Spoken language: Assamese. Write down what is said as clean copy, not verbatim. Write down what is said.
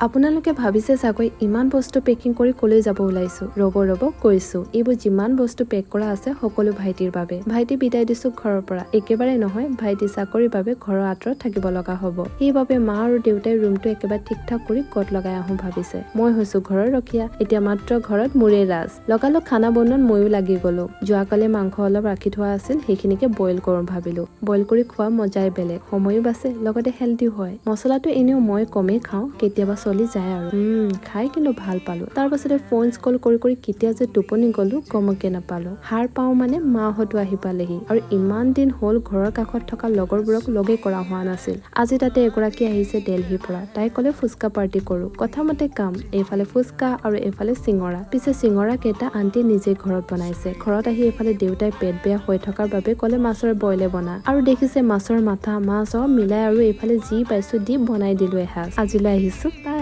আপোনালোকে ভাবিছে চাগৈ, ইমান বস্তু পেকিং কৰি ক'লৈ যাব ওলাইছো। ৰ'ব ৰ'ব, কৈছো। এইবোৰ যিমান বস্তু পেক কৰা আছে, সকলো ভাইটিৰ বাবে। ভাইটি বিদায় দিছো ঘৰৰ পৰা। একেবাৰে নহয়, ভাইটি চাকৰিৰ বাবে ঘৰৰ আঁতৰত থাকিব লগা হ'ব। সেইবাবে মা আৰু দেউতাই ৰুমটো একেবাৰে ঠিক ঠাক কৰি গত লগাই আহোঁ ভাবিছে। মই হৈছো ঘৰৰ ৰখীয়া। এতিয়া মাত্ৰ ঘৰত মোৰে ৰাজ। লগালগ খানা বনোৱাত ময়ো লাগি গ'লো। যোৱাকালি মাংস অলপ ৰাখি থোৱা আছিল, সেইখিনিকে বইল কৰোঁ ভাবিলো। বইল কৰি খোৱা মজাই বেলেগ, সময়ো বাচে, লগতে হেল্ডিও হয়। মছলাটো এনেও মই কমেই খাওঁ, কেতিয়াবা চলি যায় আৰু। খাই কিন্তু ভাল পালো। তাৰ পাছতে ফোন কল কৰি কৰি কেতিয়া যে টোপনি গ'লো, গমকে নাপালো। সাৰ পাওঁ মানে মাহঁতো আহি পালেহি। আৰু ইমান দিন হ'ল, ঘৰৰ কাষত থকা লগৰবোৰক লগেই কৰা হোৱা নাছিল। আজি তাতে এগৰাকী আহিছে দেলহিৰ পৰা। তাই ক'লে, ফুচকা পাৰ্টি কৰোঁ। কথা মতে কাম। এইফালে ফুচকা আৰু এইফালে চিঙৰা। পিছে চিঙৰা কেইটা আণ্টিয়ে নিজে ঘৰত বনাইছে। ঘৰত আহি এইফালে দেউতাই পেট বেয়া হৈ থকাৰ বাবে ক'লে, মাছৰ বইলে বনা। আৰু দেখিছে, মাছৰ মাথা, মাছ মিলাই আৰু এইফালে যি পাইছো দি বনাই দিলো এসাঁজ। আজিলৈ আহিছো, বাই।